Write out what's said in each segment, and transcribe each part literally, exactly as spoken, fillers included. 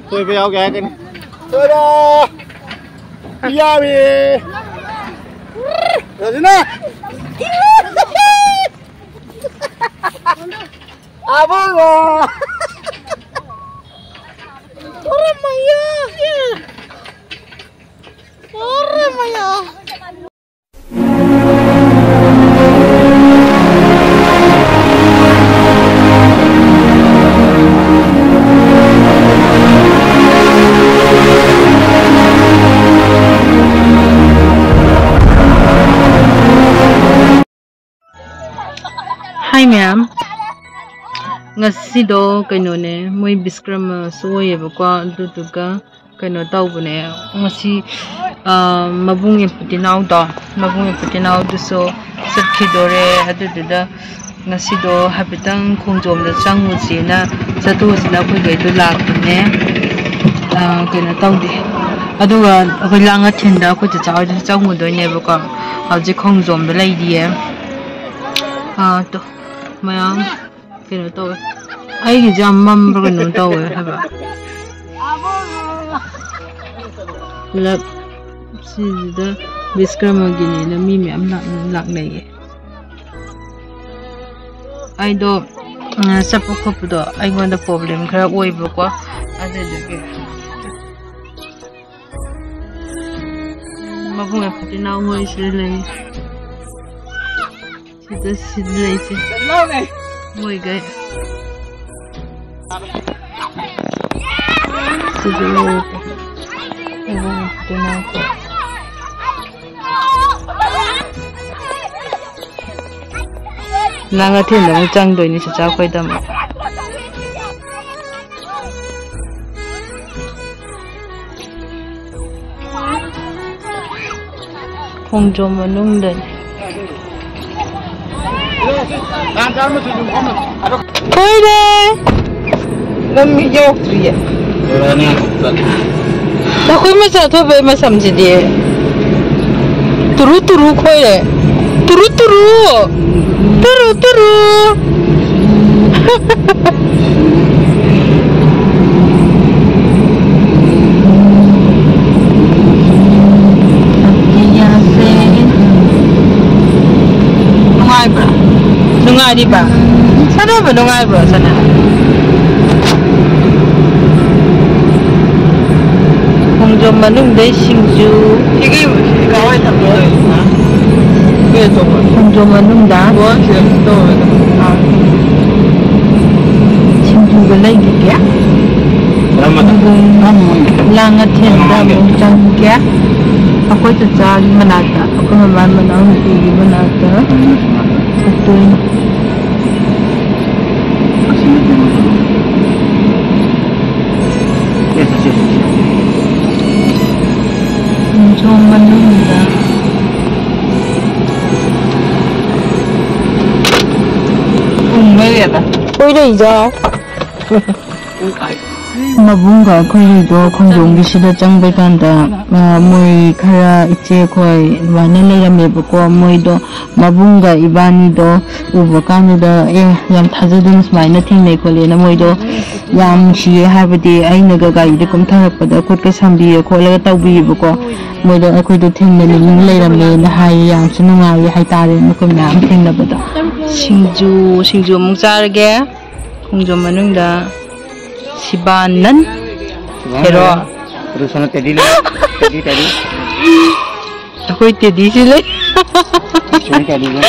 ꯁꯣꯏꯕ ꯌꯥꯎꯒꯦ ꯍꯥꯏꯔꯛꯀꯅꯤ꯫ ꯁꯣꯏꯔꯣ! ꯌꯥꯎꯏ! ꯔꯣꯖꯤꯅꯥ! ꯑꯕꯨꯡꯉꯣ! ꯄꯨꯔꯝꯃꯣꯏꯌꯦ! ꯄꯨꯔꯝꯃꯣꯏꯌꯦ! Hi ꯃꯌꯥꯝ, ꯉꯁꯤꯗꯣ ꯀꯩꯅꯣꯅꯦ, ꯃꯣꯏ ꯕꯤꯁꯀ꯭ꯔꯃꯁꯨ ꯑꯣꯏꯌꯦꯕꯀꯣ, ꯑꯗꯨꯗꯨꯒ ꯀꯩꯅꯣ ꯇꯧꯕꯅꯦ, ꯉꯁꯤ ꯃꯕꯨꯡ ꯏꯄꯨꯇꯤꯅꯥꯎꯗꯣ, ꯃꯕꯨꯡ ꯏꯄꯨꯇꯤꯅꯥꯎꯗꯨꯁꯨ ꯆꯠꯈꯤꯗꯣꯔꯦ꯫ ꯑꯗꯨꯗꯨꯗ ꯉꯁꯤꯗꯣ ꯍꯥꯏꯐꯦꯠꯇꯪ ꯈꯣꯡꯖꯣꯝꯗ ꯆꯪꯉꯨꯁꯦꯅ ꯆꯠꯊꯣꯛꯎꯁꯤꯅ ꯑꯩꯈꯣꯏꯈꯩꯗꯣ ꯂꯥꯛꯄꯅꯦ꯫ ꯀꯩꯅꯣ ꯇꯧꯗꯦ꯫ ꯑꯗꯨꯒ ꯑꯩꯈꯣꯏ ꯂꯥꯡꯉꯊꯦꯟꯗ ꯑꯩꯈꯣꯏ ꯆꯆꯥ ꯍꯣꯏꯗꯁꯨ ꯆꯪꯉꯨꯗꯣꯏꯅꯦꯕꯀꯣ꯫ ꯍꯧꯖꯤꯛ ꯈꯣꯡꯖꯣꯝꯗ ꯂꯩꯔꯤꯌꯦ꯫ ꯑꯥ, ꯇꯣ, ꯃꯌꯥꯝ ꯀꯩꯅꯣ ꯇꯧꯋꯦ꯫ ꯑꯩꯒꯤꯁꯦ ꯌꯥꯝ ꯃꯝꯕ꯭ꯔꯥ ꯀꯩꯅꯣꯝ ꯇꯧꯋꯦ ꯍꯥꯏꯕ꯫ ꯄꯨꯂꯞ ꯁꯤꯁꯤꯗ ꯕꯤꯁꯀ꯭ꯔꯃꯒꯤꯅꯦꯅ ꯃꯤ ꯃꯌꯥꯝ ꯂꯥꯛ-, ꯂꯥꯛꯅꯩꯌꯦ꯫ ꯑꯩꯗꯣ, ꯑ, ꯆꯠꯄ ꯈꯣꯠꯄꯗꯣ ꯑꯩꯉꯣꯟꯗ ꯄ꯭ꯔꯣꯕ꯭ꯂꯦꯝ ꯈꯔ ꯑꯣꯏꯕꯀꯣ, ꯑꯗꯨꯗꯨꯒꯤ꯫ ꯃꯕꯨꯡ ꯑꯐꯠꯇ ꯏꯅꯥꯎ ꯃꯣꯏꯁꯤꯗ ꯂꯩ꯫ ꯁꯤꯗ, ꯁꯤꯗ ꯂꯩꯁꯦ꯫ ꯃꯣꯏꯒꯩ꯫ ꯁꯤꯗ ꯂꯩꯔꯦ꯫ ꯃꯕꯨꯡ ꯑꯐꯠꯇ ꯏꯅꯥꯎ ꯃꯣꯏ꯫ ꯂꯥꯡꯉꯊꯦꯜꯗ ꯑꯃꯨꯛ ꯆꯪꯗꯣꯏꯅꯤ ꯆꯆꯥ ꯑꯩꯈꯣꯏꯗ ꯑꯃꯨꯛ꯫ ꯈꯣꯡꯖꯣꯝ ꯃꯅꯨꯡꯗꯅꯤ꯫ ꯀꯣꯏꯔꯦ꯫ ꯅꯪ ꯃꯤ ꯌꯧꯔꯛꯇ꯭ꯔꯤꯌꯦ꯫ ꯅꯈꯣꯏ ꯃꯆꯥ ꯊꯣꯛꯄꯩ ꯃꯁꯝꯁꯤꯗꯤ ꯇꯨꯔꯨ ꯇꯨꯔꯨ ꯈꯣꯏꯔꯦ꯫ ꯇꯨꯔꯨ ꯇꯨꯔꯨ꯫ ꯇꯨꯔꯨ ꯇꯨꯔꯨ꯫ ꯅꯨꯡꯉꯥꯏꯕ꯭ꯔꯥ? ꯅꯨꯡꯉꯥꯏꯔꯤꯕ? ꯁꯥꯟꯅꯕ ꯅꯨꯡꯉꯥꯏꯕ꯭ꯔꯣ, ꯁꯅꯥ? ꯈꯣꯡꯖꯣꯝ ꯃꯅꯨꯡꯗꯩ ꯁꯤꯡꯖꯨ꯫ ꯁꯤꯒꯤ, ꯁꯤꯒꯤ ꯀꯥꯋꯥꯏ ꯊꯝꯗꯣꯏꯅꯣ? ꯁꯤ ꯑꯆꯧꯕ꯫ ꯈꯣꯡꯖꯣꯝ ꯃꯅꯨꯡꯗ꯫ ꯑꯣ, ꯁꯤꯗ ꯇꯧꯔꯦ꯫ ꯑꯥ꯫ ꯁꯤꯡꯖꯨꯒ ꯂꯩꯈꯤꯒꯦ꯫ ꯀꯔꯝꯕꯗ? ꯑꯗꯨꯒ ꯂꯥꯡꯉꯊꯦꯜꯗ ꯑꯃꯨꯛ ꯆꯪꯒꯦ꯫ ꯑꯩꯈꯣꯏ ꯆꯆꯥꯒꯤ ꯃꯅꯥꯛꯇ, ꯑꯩꯈꯣꯏ ꯃꯃꯥ ꯃꯅꯥꯎꯅꯨꯄꯤꯒꯤ ꯃꯅꯥꯛꯇ ꯆꯠꯇꯣꯏꯅꯤ꯫ ꯈꯣꯡꯖꯣꯝ ꯃꯅꯨꯡꯗ ꯄꯨꯡ ꯃꯔꯤꯗ꯫ ꯀꯣꯏꯔꯛꯏꯖꯥꯎ꯫ ꯃꯕꯨꯡꯒ ꯑꯩꯈꯣꯏꯒꯤꯗꯣ ꯈꯣꯡꯖꯣꯝꯒꯤꯁꯤꯗ ꯆꯪꯕꯩ ꯀꯥꯟꯗ, ꯑ, ꯃꯣꯏ ꯈꯔ ꯏꯆꯦꯈꯣꯏ ꯑꯗꯨꯃꯥꯏꯅ ꯂꯩꯔꯝꯃꯦꯕꯀꯣ꯫ ꯃꯣꯏꯗꯣ ꯃꯕꯨꯡꯒ ꯏꯕꯥꯅꯤꯗꯣ ꯎꯕ ꯀꯥꯟꯗꯨꯗ, "ꯑꯦ, ꯌꯥꯝ ꯊꯥꯖꯗꯅ ꯁꯨꯃꯥꯏꯅ ꯊꯦꯡꯅꯩ ꯈꯣꯠꯂꯦꯅ", ꯃꯣꯏꯗꯣ ꯌꯥꯝ ꯅꯨꯡꯁꯤꯌꯦ꯫ ꯍꯥꯏꯕꯗꯤ ꯑꯩꯅꯒ ꯒꯥꯔꯤꯗ ꯀꯨꯝꯊꯔꯛꯄꯗ ꯈꯨꯠꯀ ꯁꯝꯕꯤꯔ ꯈꯣꯠꯂꯒ ꯇꯧꯕꯤꯌꯦꯕꯀꯣ꯫ ꯃꯣꯏꯗꯣ ꯑꯩꯈꯣꯏꯗꯣ ꯊꯦꯡꯅꯅꯤꯡ ꯂꯩꯔꯝꯃꯦꯅ ꯍꯥꯏꯌꯦ꯫ ꯌꯥꯝꯁꯨ ꯅꯨꯡꯉꯥꯏꯌꯦ ꯍꯥꯏꯇꯥꯔꯦ ꯃꯈꯣꯏ ꯃꯌꯥꯝ ꯊꯦꯡꯅꯕꯗꯣ꯫ ꯁꯤꯡꯖꯨ, ꯁꯤꯡꯖꯨ ꯑꯃꯨꯛ ꯆꯥꯔꯒꯦ꯫ ꯈꯣꯡꯖꯣꯝ ꯃꯅꯨꯡꯗ ꯁꯤꯕꯥꯅꯟ ꯍꯦꯔꯣ꯫ ꯑꯗꯨ ꯁꯣꯝꯗ ꯇꯦꯗꯤ ꯂꯩ꯫ Teddy, teddy. ꯑꯩꯈꯣꯏ ꯇꯦꯗꯤꯁꯤ ꯂꯩ꯫ ꯁꯤꯅ ꯇꯦꯗꯤ ꯂꯩ꯫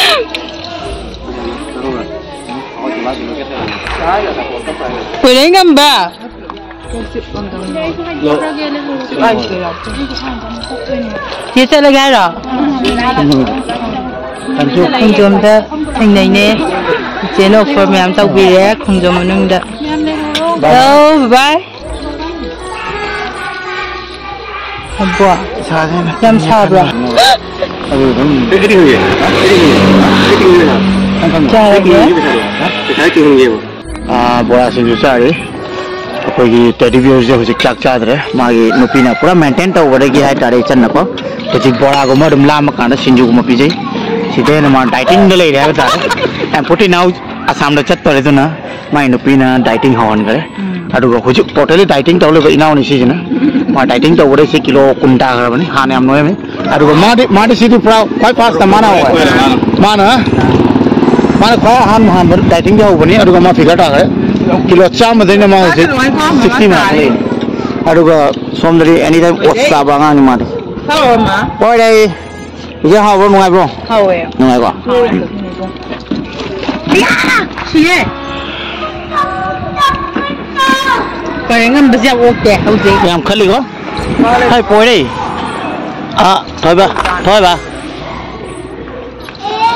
ꯀꯣꯏꯔꯦꯡꯒꯝꯕ꯫ ꯆꯦ ꯆꯠꯂꯒꯦ ꯍꯥꯏꯔꯣ? ꯈꯣꯡꯖꯣꯝꯗ ꯊꯦꯡꯅꯩꯅꯦ꯫ ꯏꯆꯦꯅ ꯑꯣꯐꯔ ꯃꯌꯥꯝ ꯇꯧꯕꯤꯔꯦ ꯈꯣꯡꯖꯣꯝ ꯃꯅꯨꯡꯗ꯫ ꯆꯥꯎ, ꯕꯥꯏ꯫ ꯑꯕꯣ, ꯌꯥꯝ ꯁꯥꯕ꯭ꯔꯣ? ꯆꯥꯔꯒꯦ꯫ ꯑꯥ, ꯕꯣꯔꯥ ꯁꯤꯡꯖꯨ ꯆꯥꯔꯤ꯫ ꯑꯩꯈꯣꯏꯒꯤ ꯇꯦꯗꯤ ꯕꯤꯌꯔꯁꯦ ꯍꯧꯖꯤꯛ ꯆꯥꯛ ꯆꯥꯗ꯭ꯔꯦ, ꯃꯥꯒꯤ ꯅꯨꯄꯤꯅ ꯄꯨꯔꯥ ꯃꯦꯟꯇꯦꯟ ꯇꯧꯕꯗꯒꯤ ꯍꯥꯏꯇꯥꯔꯦ, ꯏꯆꯟꯅꯀꯣ꯫ ꯍꯧꯖꯤꯛ ꯕꯣꯔꯥꯒꯨꯝꯕ ꯑꯗꯨꯝ ꯂꯥꯝꯃ ꯀꯥꯟꯗ ꯁꯤꯡꯖꯨꯒꯨꯝꯕ ꯄꯤꯖꯩ꯫ ꯁꯤꯗ ꯍꯦꯟꯅ ꯃꯥ ꯗꯥꯏꯇꯤꯡꯗ ꯂꯩꯔꯦ ꯍꯥꯏꯕ ꯇꯥꯔꯦ꯫ And put it now, ꯑꯁꯥꯝꯗ ꯆꯠꯇꯣꯔꯦ, ꯑꯗꯨꯅ ꯃꯥꯏ ꯅꯨꯄꯤꯅ ꯗꯥꯏꯇꯤꯡ ꯍꯧꯍꯟꯈ꯭ꯔꯦ꯫ ꯎꯝ꯫ ꯑꯗꯨꯒ ꯍꯧꯖꯤꯛ ꯇꯣꯇꯦꯜꯂꯤ ꯗꯥꯏꯇꯤꯡ ꯇꯧ ꯂꯩꯕ ꯏꯅꯥꯎꯅꯤ ꯁꯤꯁꯤꯅ꯫ ꯃꯥ ꯗꯥꯏꯇꯤꯡ ꯇꯧꯕꯗꯩ ꯁꯤ ꯀꯤꯂꯣ ꯀꯨꯟ ꯇꯥꯈ꯭ꯔꯕꯅꯤ, ꯍꯥꯟꯅ ꯌꯥꯝ ꯅꯣꯏꯔꯝꯃꯤ꯫ ꯑꯗꯨꯒ ꯃꯥꯗꯤ, ꯃꯥꯗꯤ ꯁꯤꯗꯤ ꯄꯨꯔꯥ ꯈ꯭ꯋꯥꯏ ꯐꯥꯔꯁꯇ ꯃꯥꯅ ꯍꯧꯋꯦ꯫ ꯃꯥꯅ, ꯃꯥꯅ ꯈ꯭ꯋꯥꯏ ꯑꯍꯥꯟꯕ ꯍꯥꯟꯕ ꯗꯥꯏꯇꯤꯡꯗꯤ ꯍꯧꯕꯅꯤ, ꯑꯗꯨꯒ ꯃꯥ ꯐꯤꯒꯔ ꯇꯥꯈ꯭ꯔꯦ꯫ ꯀꯤꯂꯣ ꯆꯥꯝꯃꯗꯩꯅ ꯃꯥ ꯍꯧꯖꯤꯛ ꯁꯤꯛꯁꯇꯤ ꯅꯥꯏꯟ ꯂꯩ꯫ ꯑꯗꯨꯒ ꯁꯣꯝꯗꯗꯤ ꯑꯦꯅꯤ ꯇꯥꯏꯝ ꯑꯣꯠꯁ ꯆꯥꯕ ꯑꯉꯥꯡꯅꯤ ꯃꯥꯗꯤ꯫ ꯍꯥꯎꯔꯃ? ꯍꯣꯏ, ꯂꯩ꯫ ꯏꯆꯦ, ꯍꯥꯎꯕ꯭ꯔꯣ? ꯅꯨꯡꯉꯥꯏꯕ꯭ꯔꯣ? ꯍꯥꯎꯋꯦ꯫ ꯅꯨꯡꯉꯥꯏꯀꯣ? ꯍꯥꯎꯋꯦ꯫ ꯁꯤꯔꯦ꯫ ꯀꯔꯤ ꯉꯝꯕꯁꯦ ꯌꯥꯝ ꯑꯣꯛꯇꯦ ꯍꯧꯖꯤꯛ꯫ ꯌꯥꯝ ꯈꯜꯂꯤꯀꯣ? ꯍꯥꯏ, ꯄꯣꯏꯔꯦ꯫ ꯑꯥ, ꯊꯣꯏꯕ, ꯊꯣꯏꯕ꯫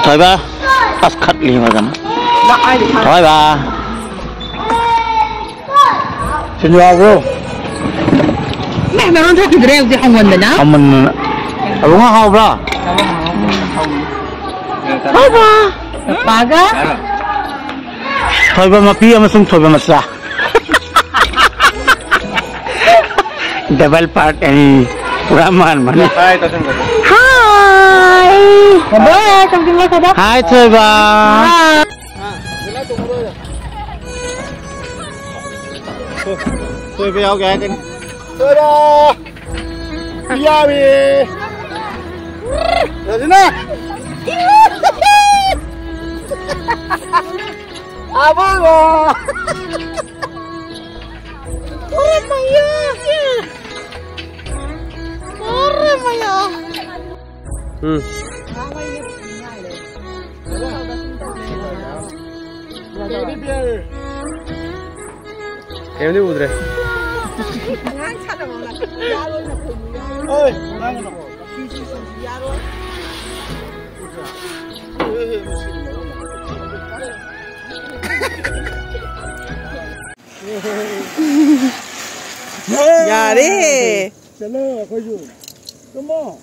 ꯊꯣꯏꯕ꯫ ꯑꯁ, ꯈꯠꯂꯤ ꯐꯖꯅ꯫ ꯊꯣꯏꯕ꯫ ꯁꯤꯡꯖꯨ ꯍꯥꯎꯕ꯭ꯔꯣ? ꯃꯦ, ꯃꯔꯣꯟ ꯊꯣꯛꯈꯤꯗ꯭ꯔꯦ ꯍꯧꯖꯤꯛ ꯍꯪꯃꯟꯗꯅ꯫ ꯍꯪꯃꯟꯗꯅ꯫ ꯑꯕꯨꯡꯉꯣ ꯍꯥꯎꯕ꯭ꯔꯣ? ꯍꯥꯎꯕ꯫ ꯄꯥꯒ? ꯊꯣꯏꯕ ꯃꯄꯤ ꯑꯃꯁꯨꯡ ꯊꯣꯏꯕ ꯃꯆꯥ꯫ ꯗꯕꯜ ꯄꯥꯔꯠ ꯑꯅꯤ ꯄꯨꯔꯥ ꯃꯥꯟꯕꯅꯤ꯫ ꯍꯥꯏ, ꯇꯧꯁꯟꯈ꯭ꯔꯣ꯫ ꯍꯥꯏ꯫ ꯕꯥꯏ, ꯇꯧꯁꯟꯈ꯭ꯔꯣ, ꯊꯣꯏꯕ꯫ ꯍꯥꯏ, ꯊꯣꯏꯕ꯫ ꯍꯥꯏ꯫ ꯊꯣꯏ-, ꯊꯣꯏꯕ ꯌꯥꯎꯒꯦ ꯍꯥꯏꯔꯛꯀꯅꯤ꯫ ꯊꯣꯏꯕ! ꯌꯥꯎꯏ! ꯔꯣꯖꯤꯅꯥ! ꯑꯕꯨꯡꯉꯣ! ꯀꯣꯔꯝꯃꯌꯥ! ꯀꯣꯔꯝꯃꯌꯥ! ꯎꯝ꯫ ꯀꯩꯝꯗꯤ ꯎꯗ꯭ꯔꯦ꯫ ꯌꯥꯔꯦ꯫ ꯆꯠꯂꯣ ꯑꯩꯈꯣꯏꯁꯨ꯫ ꯇꯨꯝꯃꯣ꯫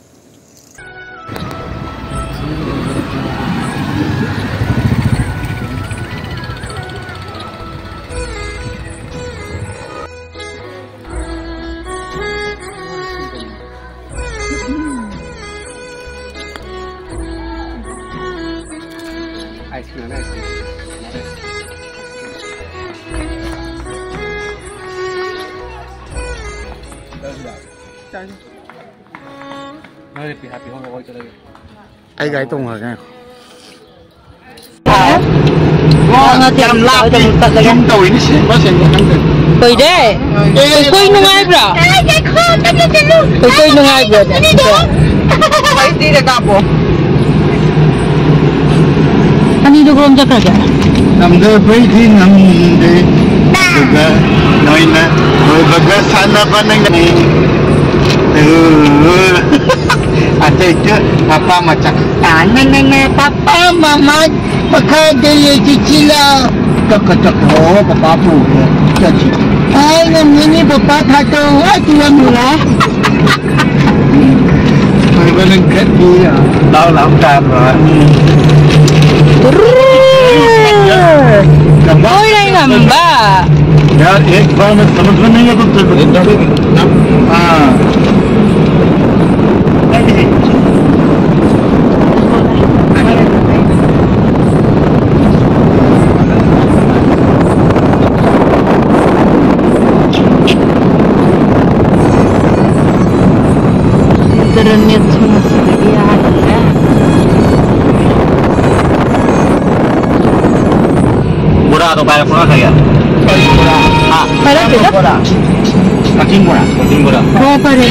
Ice cream, ice cream. ꯑꯩ ꯒꯥꯔꯤ ꯇꯣꯡꯉꯒꯦ, ꯉꯥꯏꯈꯣ꯫ ꯌꯥꯝ ꯂꯥꯞꯄꯦ꯫ ꯌꯨꯝ ꯇꯧꯔꯤꯅꯤ, ꯁꯦꯝꯕ ꯁꯦꯝꯕ ꯈꯪꯗꯦ꯫ ꯀꯨꯏꯔꯦ꯫ ꯀꯣꯏ ꯀꯣꯏ ꯅꯨꯡꯉꯥꯏꯕ꯭ꯔꯥ? ꯀꯣꯏ ꯀꯣꯏ ꯅꯨꯡꯉꯥꯏꯕ꯭ꯔꯥ? ꯑꯩ ꯇꯤꯔ ꯀꯥꯞꯄꯣ꯫ ꯑꯅꯤꯗꯨ ꯀꯔꯣꯝ ꯆꯠꯈ꯭ꯔꯒꯦ? ꯉꯝꯗꯕꯩꯗꯤ ꯉꯝꯗꯦ꯫ ꯑꯗꯨꯒ ꯅꯣꯏꯅ ꯂꯣꯏꯕꯒ ꯁꯥꯟꯅꯕ ꯅꯪꯅꯤ꯫ ꯑꯇꯩꯁꯨ ꯄꯥꯄꯥ ꯃꯆꯥ꯫ ꯇꯥꯅꯅꯅ ꯄꯥꯄꯥ ꯃꯃꯥ ꯃꯈꯥꯗ ꯂꯩꯈꯤꯁꯤꯂ꯫ ꯆꯠꯈꯣ, ꯆꯠꯈꯣ, ꯄꯥꯄꯥ ꯄꯨꯔꯦ꯫ ꯆꯠꯁꯤ꯫ ꯑꯩ ꯉꯝꯒꯅꯤ, ꯄꯥꯄꯥ ꯊꯥꯗꯣꯛ꯫ ꯑꯩ ꯇꯨꯔꯝꯃꯨꯔꯦ꯫ ꯂꯥꯎ ꯂꯥꯎ ꯇꯥꯕ꯫ ꯀꯃꯥꯏꯅ ꯉꯝꯕ? यार, एक बार में समझ में नहीं आता, तो हाँ। ꯕꯣꯔꯥꯗꯣ ꯄꯥꯏꯔꯛꯄ꯭ꯔꯣ ꯉꯁꯥꯏꯒꯤ? ꯀꯔꯤ ꯕꯣꯔꯥ? ꯍꯥ? ꯄꯥꯏꯔꯛꯇꯦꯗ꯫ ꯕꯣꯔꯥ꯫ ꯀꯛꯆꯤꯡ ꯕꯣꯔꯥ꯫ ꯀꯛꯆꯤꯡ ꯕꯣꯔꯥ꯫ ꯍꯣꯏ, ꯐꯔꯦ꯫